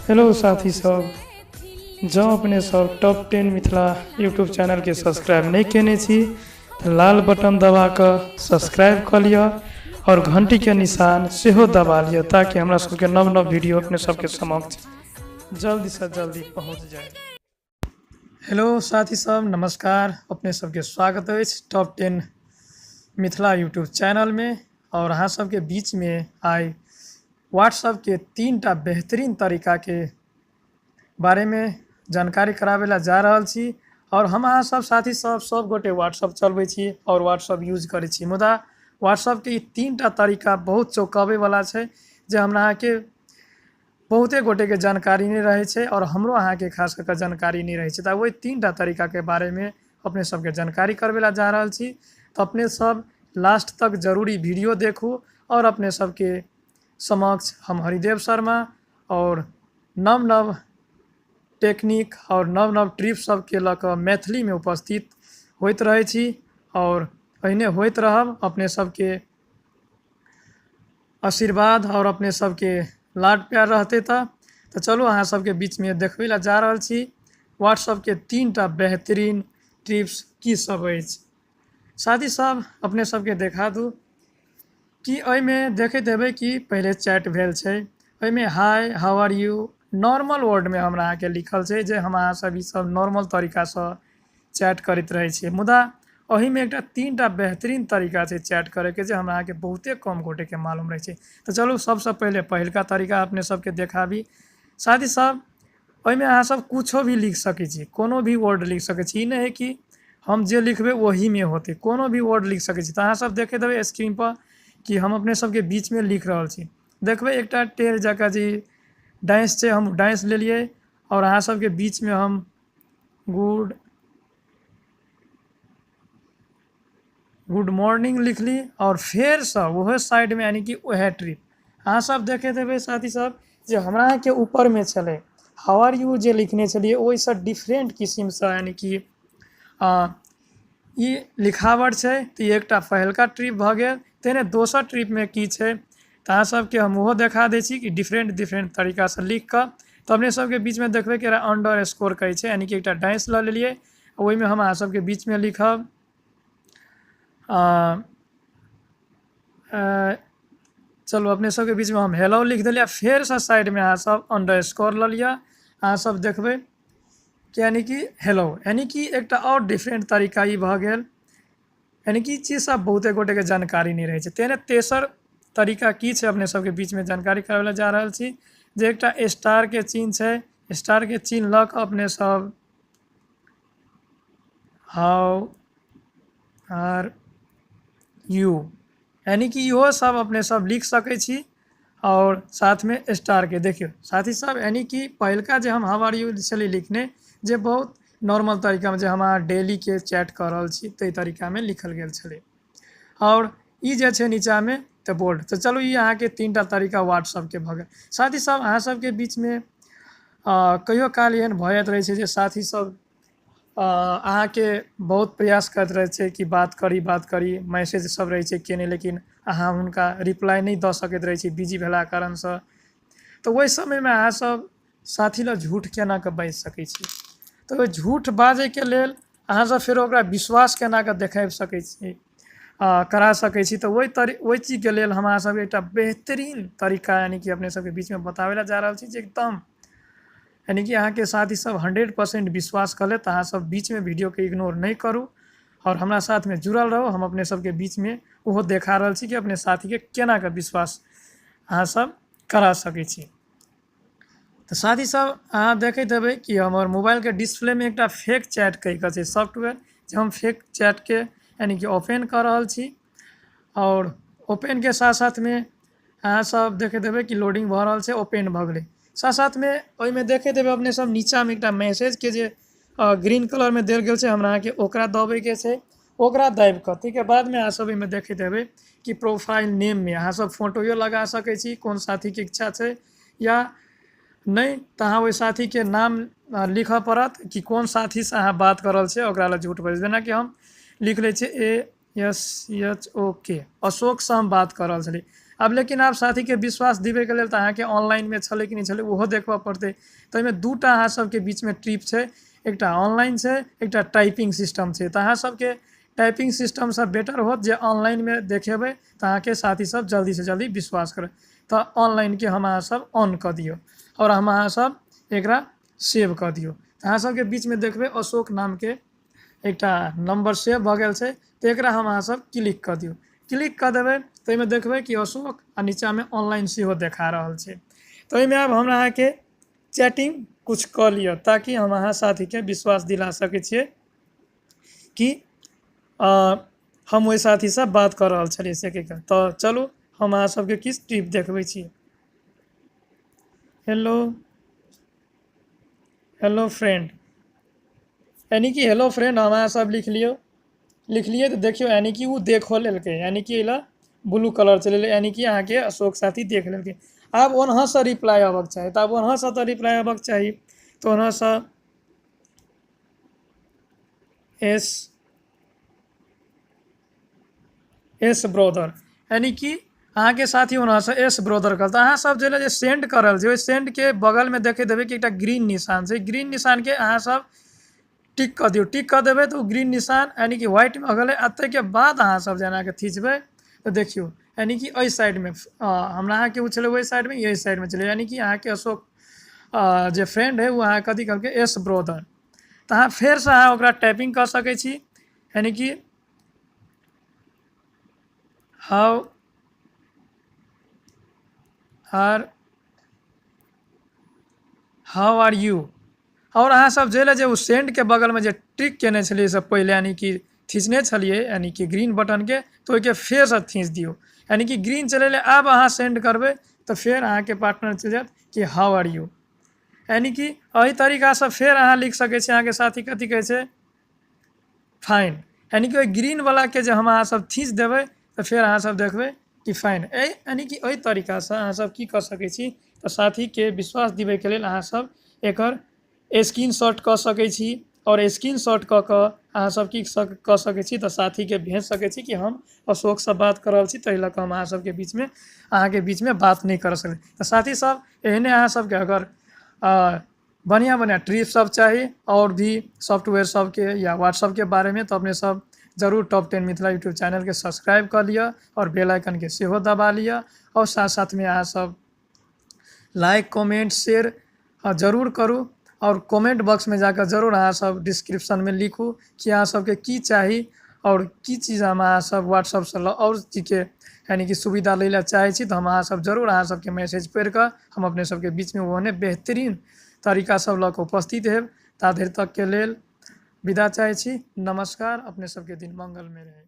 Hello साथी सब, जँ अपने सब टॉप 10 मिथिला यूट्यूब चैनलके सब्सक्राइब नहि केने छी तऽ लाल बटन दबा कऽ सब्सक्राइब कऽ लिअ आओर घंटीके निशान सेहो दबा लिअ ताकि हमरा सबके नव नव वीडियो अपने सबके समक्ष जल्दीसँ जल्दी पहुँच जाय। हेलो साथी सब, नमस्कार। अपने सबके स्वागत अछि टॉप 10 मिथिला यूट्यूब चैनलमे और अहाँ सबके बीचमे आइ व्हाट्सएपके 3टा बेहतरीन तरीकाके बारेमे जानकारी कराबै लए जा रहल छी। और हम अहाँ सब साथी सब सब गोटे व्हाट्सएप चलबै छी और व्हाट्सएप यूज करै छी, मुदा व्हाट्सएपके ई 3टा तरीका बहुत चौंकाबैवला छै जे हमरा अहाँके बहुते गोटेके जानकारी नहि रहै छै और हमरो अहाँके खास कऽ कऽ जानकारी नहि रहै छै। तऽ ओहि 3टा तरीकाके बारेमे अपने सबके जानकारी करबै लए जा रहल छी। तऽ अपने सब लास्ट तक जरूरी वीडियो देखू और अपने सबके समक्ष हम हरिदेव शर्मा और नव नव टेक्निक और नव नव ट्रिप सबके लऽ कऽ मैथिलीमे उपस्थित होइत रहै छी और एहने होइत रहब। अपने सबके आशीर्वाद और अपने सबके लाड प्यार रहतै तऽ चलू अहाँ सबके बीचमे देखबै लए जा रहल छी व्हाट्सएपके 3टा बेहतरीन टिप्स की सब अछि। साथी सब, अपने सबके देखा दू कि एहिमे देखैत हेबै कि पहिले चैट भेल छै, एहिमे hi how are you normal वर्डमे हमरा अहाँके लिखल छै जे हम अहाँ सब ई सब नॉर्मल तरीकासँ चैट करैत रहै छियै। मुदा एहिमे एकटा 3टा बेहतरीन तरीका छै चैट करैके जे हमरा अहाँके बहुते कम गोटेके मालूम रहै छै। तऽ चलू सबसँ पहिले पहिलका तरीका अपने सबके देखाबी। साथी सब, एहिमे अहाँ सब कुछो भी लिख सकै छी, कोनो भी वर्ड लिख सकै छी। ई नहि है कि हम जे लिखबै ओहीमे होतै, कोनो भी वर्ड लिख सकै छी। तऽ अहाँ सब देखैत हेबै स्क्रीन पर कि हम अपने सबके बीचमे लिख रहल छी। देखबै एकटा टेढ़ जकाँ जे डांस छै, हम डांस लेलियै और अहाँ सबके बीचमे हम गुड गुड मॉर्निंग लिखली और फेरसँ ओहो साइडमे यानी कि उएह ट्रिप अहाँ सब देखैत हेबै साथी सब जे हमरा अहाँके ऊपरमे छलै हाउ आर यू जे लिखने छलियै ओहिसँ डिफरेंट किसिमसँ यानी कि ई लिखावट छै। तऽ ई एकटा पहिलका ट्रिप भऽ गेल। तेहने दोसर ट्रिपमे की छै तऽ अहाँ सबके हम ओहो देखा दै छी कि डिफरेंट डिफरेंट तरीकासँ लिख कऽ। तऽ अपने सबके बीचमे देखबै कि अंडर स्कोर कहै छै, यानी कि एकटा डैश लऽ लेलियै, ओहिमे हम अहाँ सबके बीचमे लिखब चलू अपने सबके बीचमे हम हेलो लिख देलियै। फेरसँ साइडमे अहाँ सब अंडर स्कोर लऽ लिअ, अहाँ सब देखबै कि यानी कि हेलो, यानी कि एकटा आओर डिफरेंट तरीका ई भऽ गेल। यानी कि ई चीज सब बहुते गोटेके जानकारी नहि रहै छै। तेहने तेसर तरीका की छै अपने सबके बीचमे जानकारी कराबै लए जा रहल छी जे एकटा स्टारके चिन्ह छै, स्टारके चिन्ह लऽ कऽ अपने सब हाउ आर यू यानी कि इहो सब अपने सब लिख सकै छी और साथमे स्टारके। देखियौ साथी सब, यानी कि पहिलका जे हम हाउ आर यू छलियै लिखने जे बहुत नॉर्मल तरीकामे जे हम अहाँ डेलीके चैट कऽ रहल छी ताहि तरीकामे लिखल गेल छलै, और ई जे छै नीचाँमे तऽ बोल्ड। तऽ चलू ई अहाँके 3टा तरीका व्हाट्सएपके भऽ गेल। साथी सब, अहाँ सबके बीचमे कहियो काल एहन भऽ जाइत रहै छै जे साथी सब अहाँके बहुत प्रयास करैत रहै छै कि बात करी बात करी, मैसेज सब रहै छै केने, लेकिन अहाँ हुनका रिप्लाई नहि दऽ सकैत रहै छी बिजी भेला कारणसँ। तऽ ओहि समयमे अहाँ सब साथी लए झूठ केना कऽ बाजि सकै छी? तऽ ओहि झूठ बाजैके लेल अहाँ सब फेर ओकरा विश्वास केना कऽ देखाबि सकै छी, करा सकै छी? तऽ ओहि चीजके लेल हम अहाँ सबके एकटा बेहतरीन तरीका यानी कि अपने सबके बीचमे बताबै लए जा रहल छी जे एकदम यानी कि अहाँके साथी सब 100% विश्वास कऽ लेत। अहाँ सब बीचमे वीडियोके इग्नोर नहि करू और हमरा साथमे जुड़ल रहू। हम अपने सबके बीचमे ओहो देखा रहल छी कि अपने साथीके केना कऽ विश्वास अहाँ सब करा सकै छी। तऽ साथी सब, अहाँ देखैत हेबै कि हमर मोबाइलके डिस्प्लेमे एकटा फेक चैट कहि कऽ छै सॉफ्टवेयर, जे हम फेक चैटके यानी कि ओपन कऽ रहल छी और ओपनके साथ साथमे अहाँ सब देखैत हेबै कि लोडिंग भऽ रहल छै, ओपन भऽ गेलै। साथ साथमे ओहिमे देखैत हेबै अपने सब नीचाँमे एकटा मैसेजके जे ग्रीन कलरमे देल गेल छै, हमरा अहाँके ओकरा दबैके छै। ओकरा दाबि कऽ ताहिके बादमे अहाँ सब एहिमे देखैत हेबै कि प्रोफाइल नेममे अहाँ सब फोटोयो लगा सकै छी, कोन साथीके इच्छा छै या नहि, तऽ अहाँ ओहि साथीके नाम लिखऽ पड़त कि कोन साथीसँ अहाँ बात कऽ रहल छियै ओकरा लए झूठ बाजि। जेनाकि हम लिख लै छियै ASHOK, अशोकसँ हम बात कऽ रहल छलियै। आब लेकिन आब साथीके विश्वास दिबैके लेल तऽ अहाँके ऑनलाइनमे छलै कि नहि छलै ओहो देखबऽ पड़तै। तऽ एहिमे दूटा अहाँ सबके बीचमे ट्रिप छै, एकटा ऑनलाइन छै, एकटा टाइपिंग सिस्टम छै। तऽ अहाँ सबके टाइपिंग सिस्टमसँ बेटर होत जे ऑनलाइनमे देखेबै तऽ अहाँके साथी सब जल्दीसँ जल्दी विश्वास करत। तऽ ऑनलाइनके हम अहाँ सब ऑन कऽ दियौ आओर हम अहाँ सब एकरा सेव कऽ दियौ। तऽ अहाँ सबके बीचमे देखबै अशोक नामके एकटा नंबर सेव भऽ गेल छै। तऽ एकरा हम अहाँ सब क्लिक कऽ दियौ। क्लिक कऽ देबै तऽ एहिमे देखबै कि अशोक आ नीचाँमे ऑनलाइन सेहो देखा रहल छै। तऽ ओहिमे आब हमरा अहाँके चैटिंग कुछ कऽ लिअ ताकि हम अहाँ साथीके विश्वास दिला सकै छियै कि हम ओहि साथीसँ बात कऽ रहल छलियै से कहि कऽ। तऽ चलू हम अहाँ सबके किछु टिप देखबै छी। हेलो हेलो फ्रेंड, यानी कि हेलो फ्रेंड हम अहाँ सब लिख लियौ। लिखलियै तऽ देखियौ यानी कि ओ देखो लेलकै, यानी कि एहि ब्लू कलर चलि एलै, यानी कि अहाँके अशोक साथी देख लेलकै। आब ओनहरसँ रिप्लाई अबक चाही, तऽ आब ओनहरसँ तऽ रिप्लाई अबक चाही। तऽ ओनहरसँ एस एस ब्रदर, यानी कि अहाँके साथी ओनहरसँ एस ब्रदर कहल। तऽ अहाँ सब जे सेंड कर रहल छी ओहि सेंडके बगलमे देखैत हेबै कि एकटा ग्रीन निशान छै। ग्रीन निशानके अहाँ सब टिक कऽ दियौ। टिक कऽ देबै तऽ ओ ग्रीन निशान यानी कि व्हाइटमे भऽ गेलै। आ ताहिके बाद अहाँ सब जेनाके खींचबै तऽ देखियौ यानी कि एहि साइडमे हमरा अहाँके ओ छलै ओहि साइडमे, एहि साइडमे छलै, यानी कि अहाँके अशोक जे फ्रेंड है ओ अहाँ कथी कहलकै एस ब्रदर। तऽ अहाँ फेरसँ अहाँ ओकरा टाइपिंग कऽ सकै छी, यानी कि हाउ आर यू। और अहाँ सब जे जे ओ सेंडके बगलमे जे टिक केने छलियै सब पहिले, यानी कि खींचने छलियै यानी कि ग्रीन बटनके, तऽ ओहिके फेरसँ खींच दियौ, यानी कि ग्रीन चलेलै। आब अहाँ सेंड करबै तऽ फेर अहाँके पार्टनर चलि जायत कि हाउ आर यू। यानी कि एहि तरीकासँ फेर अहाँ लिख सकै छी। अहाँके साथी कथी कहै छै फाइन, यानी कि ओहि ग्रीन वालाके जे हम अहाँ सब खींच देबै तऽ फेर अहाँ सब देखबै कि फाइन। एहि यानी कि एहि तरीकासँ अहाँ सब की कऽ सकै छी। तऽ साथीके विश्वास दिबैके लेल अहाँ सब एकर स्क्रीनशॉट कऽ सकै छी और स्क्रीनशॉट कऽ कऽ अहाँ सब की कऽ सकै छी तऽ साथीके भेज सकै छी कि हम अशोकसँ बात कऽ रहल छी, ताहि लऽ कऽ हम अहाँ सबके बीचमे अहाँके बीचमे बात नहि कर सकै। तऽ साथी सब एहने अहाँ सबके अगर बढ़िआँ बढ़िआँ ट्रिप सब चाही और भी सॉफ्टवेयर सबके या व्हाट्सअपके बारेमे, तऽ अपने सब जरूर टॉप 10 मिथिला यूट्यूब चैनलके सब्सक्राइब कऽ लिअ और बेल आइकनके सेहो दबा लिअ। और साथ साथमे अहाँ सब लाइक कमेंट शेयर जरूर करू और कमेंट बॉक्समे जाकर जरूर अहाँ सब डिस्क्रिप्शनमे लिखू कि अहाँ सबके की चाही और की चीज़ हम अहाँ सब व्हाट्सअपसँ और चीजके यानी कि सुविधा लै लए चाहै छी। तऽ हम अहाँ सब जरूर अहाँ सबके मैसेज पढ़ि कऽ हम अपने सबके बीचमे ओहने बेहतरीन तरीका सब लऽ कऽ उपस्थित हेब। ता धरि तकके लेल विदा चाहै छी। नमस्कार। अपने सबके दिन मंगलमय रहे।